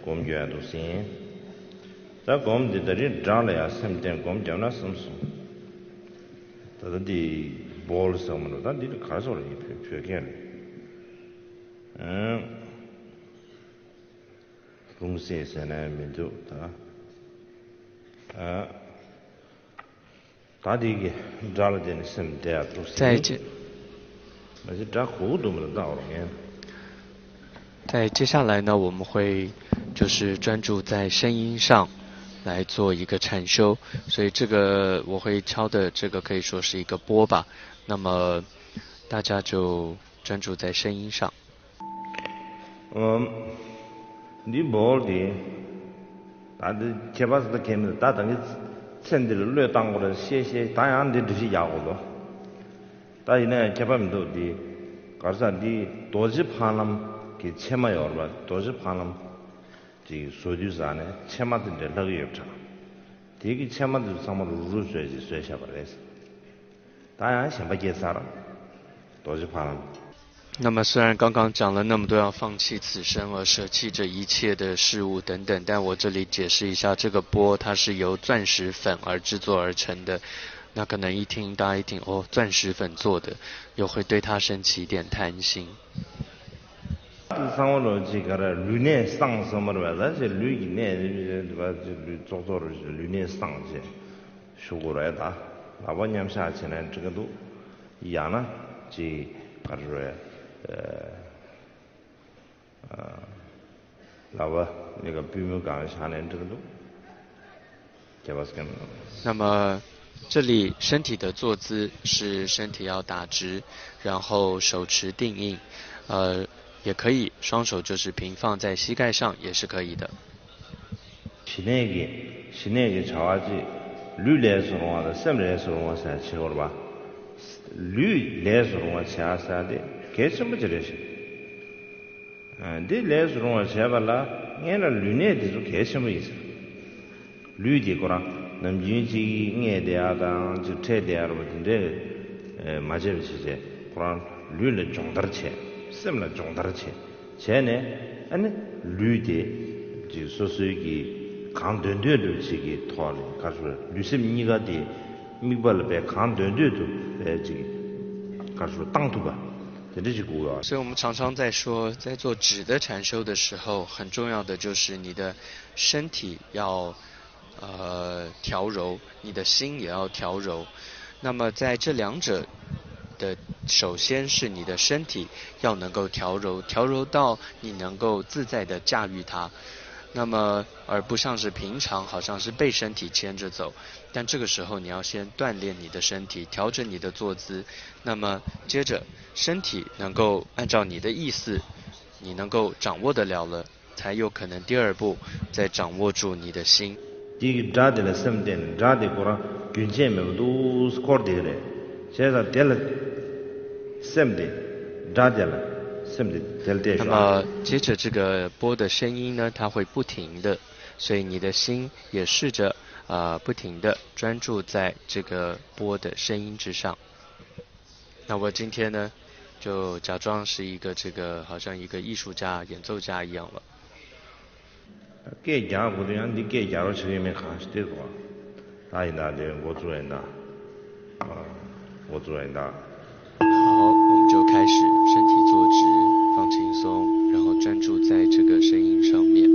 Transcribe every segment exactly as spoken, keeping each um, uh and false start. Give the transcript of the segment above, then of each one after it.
སྒོམ་རྒྱག་ཡ་འདུག་ཟིན། ད་སྒོམ་འདི་ད་རིང་སྒྲ་ལ་ཡང་སེམས་བརྟེན་སྒོམ་རྒྱབ་ན་བསམ་སོང་། ད་ལྟ་འདི་བོལ་ཟེར་མ་འགྲོ། ད་འདི་ལ་ག་རེ་ཟེར་བ་རེད། ཡིན་བོད་བོད་སྐད་ལ། ཨང་། ལྷུང་བཟེད་ཟེར་ན་མི་འདུག་ད། ཨ། ད་འདི་གི་སྒྲ་ལ་བརྟེན་ནས་སེམས་བདེ་ཡག་འདུག་ཟེར། 在这 མ་གཞི་སྒྲ་གོ་གི་འདུག་མ་གཏོགས་ལྟ་བར་ངས། 在接下来呢，我们会就是专注在声音上来做一个禅修，所以这个我会敲的这个可以说是一个波吧，那么大家就专注在声音上。 ཨམ། འདི་བོལ་དེ། ད་འདི་ཁྱད་པར་ཟེར་ད་གལ་མི་འདུག་ད་ད་གིན་ཚེ་འདི་ལ་བློས་བཏང་དགོས་རེད་ཤེས་ཤེས། ད་ཡང་འདི་འདྲི་གཞི་རྒྱག་དགོས་འདུག་ད་ཡིན་ན་ཡང་ཁྱད་པར་མི་འདུག་འདི་ག་རེ་ཟེར། འདི་རྡོ་རྗེ་ཕ་ལམ་གྱི་ཕྱེ་མ་ཡོད་རེད་པ། རྡོ་རྗེ་ཕ་ལམ་གྱི་བཟོ་དུས་ཟ་ནས་ཕྱེ་མ་དེ་འདྲ་ལྷག་གི་ཡོད་པ་འདྲ། དེ་གི་ཕྱེ་མ་དེ་ཚང་མ་རུག་རུག་བཟོས་ཅིག་བཟོས་བཞག་པ་རེད། ད་ཡང་གཞན་པ་སྐྱེས་ཚར། རྡོ་རྗེ་ཕ་ལམ། 那么，虽然刚刚讲了那么多要放弃此生而舍弃这一切的事物等等，但我这里解释一下，这个钵它是由钻石粉而制作而成的。那可能一听，大家一听，哦，钻石粉做的，又会对它升起一点贪心。 ཚང་མ་ལོ་ཅིག་ག་རེ་ལུས་གནད་སངས་སོང་མ་རེད་པ། ད་ཅིག་ལུས་ཀྱི་གནད་ཅིག་ལུས་ཙོག་ཙོག་རེད། ལུས་གནད་སངས་ཅིག་ཞུ་དགོས་རེད། ད་ལག་པ་མཉམ་བཞག་བྱས་ན་འགྲིག་གི་འདུག་ཡང་ན་ཅིག་ག་རེ་རེད། ཨ། ལག་པ་གཉིས་ཀ་པུས་མོའི་སྒང་བཞག་ནས་འགྲིག་གི་འདུག་ཁྱད་པར་ཟེར་མི་འདུག 那么这里身体的坐姿是身体要打直，然后手持定印，呃，也可以双手就是平放在膝盖上，也是可以的。 ཞི་གནས་ཀྱི་ཞི་གནས་ཀྱི་བྱ་བ་གཅིག་ལུས་ལས་སུ་རུང་བ་དང་སེམས་ལས་སུ་རུང་བ་ཟེར་བྱེད་དགོས་རེད་པ། ལུས་ལས་སུ་རུང་བ་བྱེད་ཟེར་དེ་གལ་ཆེན་པོ་ཅིག་རེད་ཤག་ཨ། འདི་ལས་སུ་རུང་བ་བྱེད་པ་ལ་སྔོན་ལ་ལུས་གནད་དེ་ཚོ་གལ་ཆེན་པོ་ཡིན་ཟེར། ལུས་དེ་ཁོ་རང་ནམ་རྒྱུན་གཅིག་གཉིད་བསྡད་ཡག་དང་གཅིག་འཕྲད་བསྡད་ཡག་རེད་པ། དེ་འདྲས་མ་བྱས་པ་བྱས་བྱས་ཁོ་རང་ལུས་ལ་སྦྱོང་བརྡར་བྱས། སེམས་ལ་སྦྱོང་བརྡར་བྱས། བྱས་ནས་ཨ་ནི་ལུས་དེ་ཅིག་སོ་སོའི་གི་གང་འདོད་འདོད་འདྲ་ཅིག་གི་ཐོག་ནས་ག་རེ་ཟེར། ལུས་སེམས་གཉིས་ཀ་དེ་དམིགས་པ་ལ་བས་གང་འདོད་འདོད་དུ་བས་ཅིག་ག་རེ་ཟེར་བཏང་ཐུབ་པ་དེ་འདྲ་ཅིག་དགོས་ཡོད། 所以我们常常在说，在做止的禅修的时候，很重要的就是你的身体要呃，调柔，你的心也要调柔。那么在这两者的，首先是你的身体要能够调柔，调柔到你能够自在地驾驭它。那么，而不像是平常好像是被身体牵着走，但这个时候你要先锻炼你的身体，调整你的坐姿。那么接着，身体能够按照你的意思，你能够掌握得了了， 才有可能第二步再掌握住你的心。 དེ་གི་སྒྲ་དེ་ལ་སེམས་གཏད་ནས། སྒྲ་དེ་ཁོ་རང་རྒྱུན་ཆད་མེད་པ་འདུག་སྐོར་དེ་རེད། བྱས་ཙང་དེ་ལ་སེམས་དེ། སྒྲ་དེ་ལ་སེམས་དེ་དེ་ལ་གཏད། 那么接着这个波的声音呢，它会不停的，所以你的心也试着啊、呃不停的专注在这个波的声音之上。 那我今天呢，就假装是一个这个，好像一个艺术家、演奏家一样了。 སྐད་རྒྱག་དགོས་དུས་ཡང་འདི་སྐད་རྒྱག་རོགས་བྱེད་ཀྱི་མེད། གང་ཞིག་དེ་གོ། ད་ཡིན་ད་དེ་འགོ་བཙུགས་ཡིན་ད། ཨ། འགོ་བཙུགས་ཡིན་ད། 好，我们就开始，身体坐直，放轻松，然后专注在这个声音上面。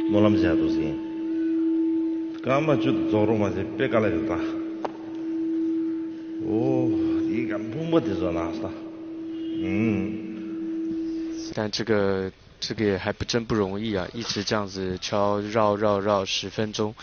སྨོན་ལམ་བྱས་འདུག་ཟིན། སྐར་མ་བཅུ་དང་རྫོགས་རོགས་མ་བྱས་དཔེ་དཀའ་ལས་ཡོད་ད། ཨོ། དེའི་སྐར་ཕུང་པོ་དེ་ཚོ་ནང་ས། ཨུམ། 但这个这个也还不真不容易啊，一直这样子敲，绕绕绕十分钟，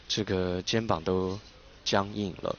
这个肩膀都僵硬了。